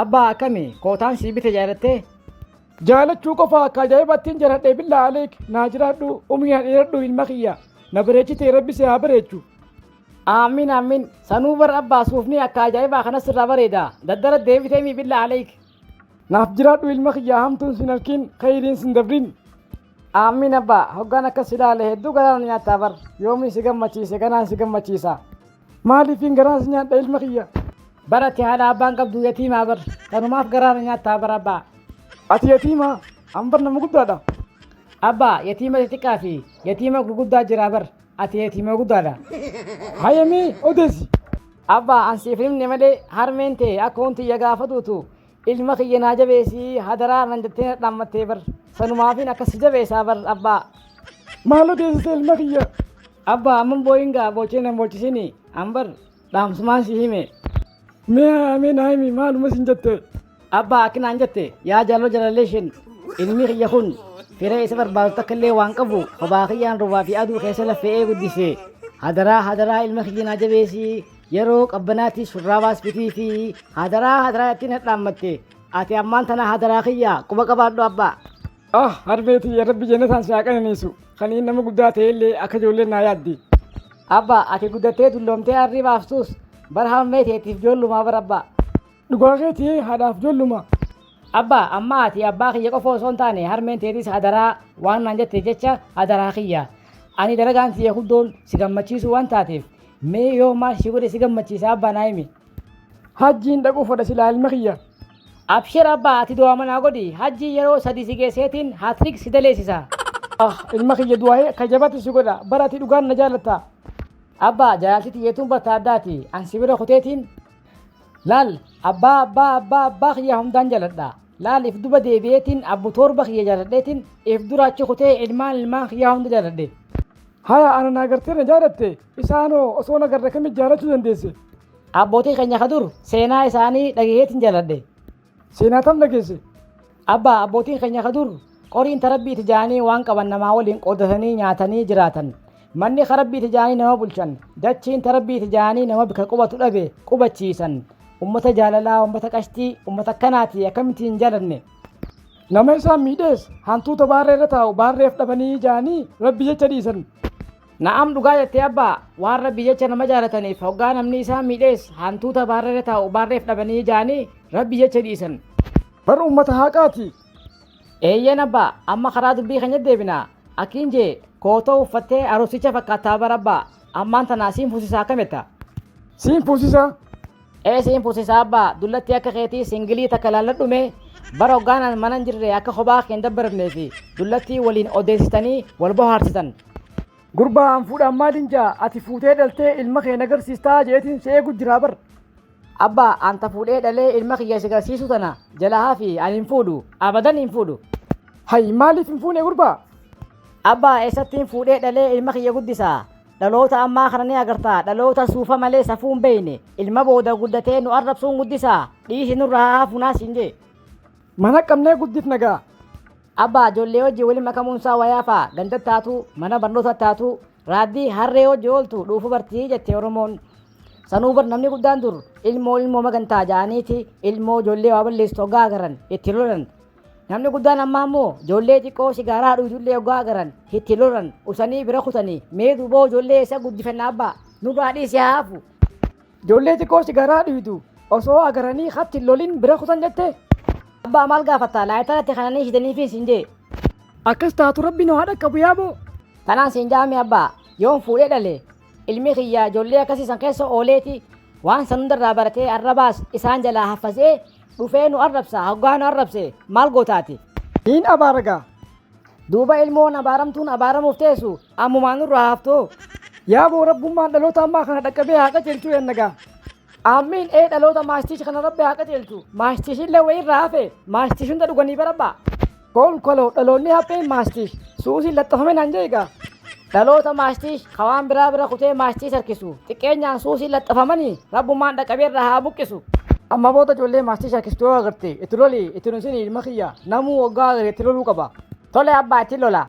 Abbaa akkami kootaan sii bite jaalattee? Jaalachuu qofa akka ajaa'ibaattiin jaaladhe billaa aleek naa jiraadhu umrii naa dheeradhu ilma kiyya na bareechite rabbi si haa bareechu. Aamiin aamiin sanuu bar abbaa suufni akka ajaa'ibaa kanas sirraa bareeda daddara deebitee mi billaa aleek. Naaf jiraadhu ilma kiyya hamtuun sin harkin khayriin sin dabrin. Aamiin abbaa hoggaan akkas ilaale hedduu garaa na nyaattaa bar yoomiin si gammachiise ganaan si gammachiisa. Maaliifin garaa si nyaadha ilma kiyya? Bar ati haadha abbaan qabdu yatiimaa bar kanumaaf garaa na nyaattaa bar abbaa. Ati yatiimaa? An bar nama guddaadha. Abbaa yatiima xixiqqaa fi yatiima gurguddaa jira bar ati yatiima guddaadha. Hayamii odeessi. Abbaa an siif hin himne malee harmeen tee akka wanti iyya gaafa duutu ilma kiyya naa jabeessii hadaraa nan jettee na dhaammattee bar sanumaafin akkas si jabeessaa bar abbaa. Maal odeessite ilma kiyya? Abbaa amman booyin gaa boochee nan boochisini an bar dhaamsumaan si hime. Mee hayamee naa himi maaluma sin jette? Abbaa akki naan jette yaa jaaloo jalalleeshin ilmi kiyya kun firee isa barbaadu takka illee waan qabu kophaa kiyyaan roobaa fi aduu keessa laffe'ee guddise. Hadaraa hadaraa ilma kiyya naa jabeessii yeroo qabbanaatti shurraabaas bitii fi hadaraa hadaraa ittiin hadhaammatte. Ati ammaan tana hadaraa kiyya quba qabaadhu abbaa. Ah harmee tiyya rabbi jannataan si haa qananiisu. Kaniin nama guddaa ta'e illee akka ijoolleen naa yaaddi. Abbaa ati guddattee dulloomtee arrii baaftus bar harmee teetiif ijoollumaa bar abbaa. Dhugaa keetii haadhaaf ijoolluma. Abbaa amma ati abbaa kiyya qofa osoo hin taane harmeen teetis hadaraa waan naan jette jecha hadaraa kiyya. Ani dalagaan tiyya guddoon si gammachiisuu waan taateef mee yoo maal si godhe si gammachiisa abbaa naa himi. Hajjiin dhaquu fedha silaa ilma kiyya. Abshir abbaa ati du'aa manaa godhi hajjii yeroo sadi si geesseetiin hatrik si daleessisa. Ah ilma kiyya du'aa'ee akka jabaatti si godha bara ati dhugaan na jaalatta. Abbaa jaalalti tiyyeetuun barta addaati an si bira kuteetiin laal abbaa abbaa abbaa abbaa kiyya hundaan jaaladha. Laal if duba deebi'eetiin abbu torba kiyya jaaladheetiin if dura achi kutee ilmaan ilmaan kiyyaa hunda jaaladhe. Haya ana na agartee na jaalatte isaanoo osoo na garre kamitti jaalachuu dandeesse? Abbootii keenya ka dur seenaa isaanii dhagayeetiin jaaladhe. Seenaa tam dhageesse? Abbaa abbootiin keenya ka dur qoriin ta rabbiiti jaanii waan qaban namaa waliin qooddatanii nyaatanii jiraatan. Manni ka rabbiiti jaanii nama bulchan. Dachiin ta rabbiiti jaanii nama bika qubatu dhabe qubachiisan. Ummata jaalalaa, ummata qashtii, ummata akkanaati akkamitti hin jaalanne. Nama isaan miidhees hantuuta baarree irra taa'u baarreef dhabanii jaanii rabbi jecha dhiisan. Na'am dhugaa jettee abbaa waan rabbi jecha nama jaalataniif hoggaa namni isaan miidhees hantuuta baarree irra taa'u baarreef dhabanii jaanii rabbi jecha dhiisan. Bar ummata haqaati. Eeyyeen abbaa amma karaa dubbii keenya deebina akkiin jee kootoo uffattee arusicha fakkaattaa bara abbaa ammaan tanaa siin fuusisaa akkametta. Siin fuusisaa. Ee siin fuusisaa abbaa dullatti akka keetii singilii takka laalladhume bara hoggaan mana hin jirre akka kophaa kee hin dabbaramnee fi dullattii waliin odeessitanii wal bohaarsitan. Gurbaa an fuudhaan maaliin jaa ati fuutee dhaltee ilma kee nagarsiistaa jeetiin si eegu jiraa bar. Abbaa anta fuudhee dhalee ilma kiyya si garsiisuu tana jala hafi ani hin fuudhu abadan hin fuudhu. Hay maaliif hin fuune gurbaa? Abbaa eessattiin fuudhee dhalee ilma kiyya guddisaa? Dhaloota ammaa kana ni agartaa dhaloota suufa malee safuu hin beekne ilma booda guddatee nu arrabsuun guddisaa dhiisi nurra haa hafu naas hin jee. Mana qabnee guddifna gaa. Abbaa ijoollee wajjin waliin makamuun isaa wayaa fa'a ganda taatu mana barnoota taatu raaddii harree wajji ooltu dhuufu bartii jette Oromoon. Sanuu bar namni guddaan dur ilmoo ilmoo magantaa ja'aniiti ilmoo ijoollee waa balleessitu hoggaa agaran itti lolan. Namni guddaan ammaa immoo ijoollee xiqqoo sigaaraa dhuydullee hoggaa agaran itti lolan usanii bira kutanii mee duuboo ijoollee isa guddifanna abbaa nurraa dhiisi haa hafu. Ijoollee xiqqoo sigaaraa dhuydu osoo agaranii hatti lolin bira kutan jette. Abbaa maal gaafatta laayitalatti kananii hidaniifi siin jee. Akkas taatu rabbi nu haa dhaqqabu yaaboo. Tanaan siin jaame abbaa yoon fuudhee dhale ilmi kiyya ijoollee akkasii san keessa ooleeti waan san hundarraa baratee arrabaas isaan jalaa haffasee dhufee nu arrabsa hoggaa nu arrabse maal gootaati. Niin abaara gaa. Duuba ilmoon abaaramtuun abaaramuuf teessu ammumaan nurraa haftoo. Yaaboo rabbummaan dhaloota ammaa kana dhaqqabee haa qajeelchuu yanna gaa. Aamiin ee dhaloota maastish kana rabbi haa qajeelchu maastishillee wayirraa hafe maastish hunda dhuganii barabbaa. Kolkoloo dhaloonni hapheen maastish suusiin laxxafame naan jee egaa. Dhaloota maastish kawaan biraa bira kutee maastish harkisu xiqqeenyaan suusiin laxxafamanii rabbummaan dhaqqabeerraa haa buqqisu. Amma booda ijoollee maastish harkistu yoo agarte itti loli itti nusin ilma kiyya namuu waggaa agarte itti loluu qaba. Tole abbaa itti lola.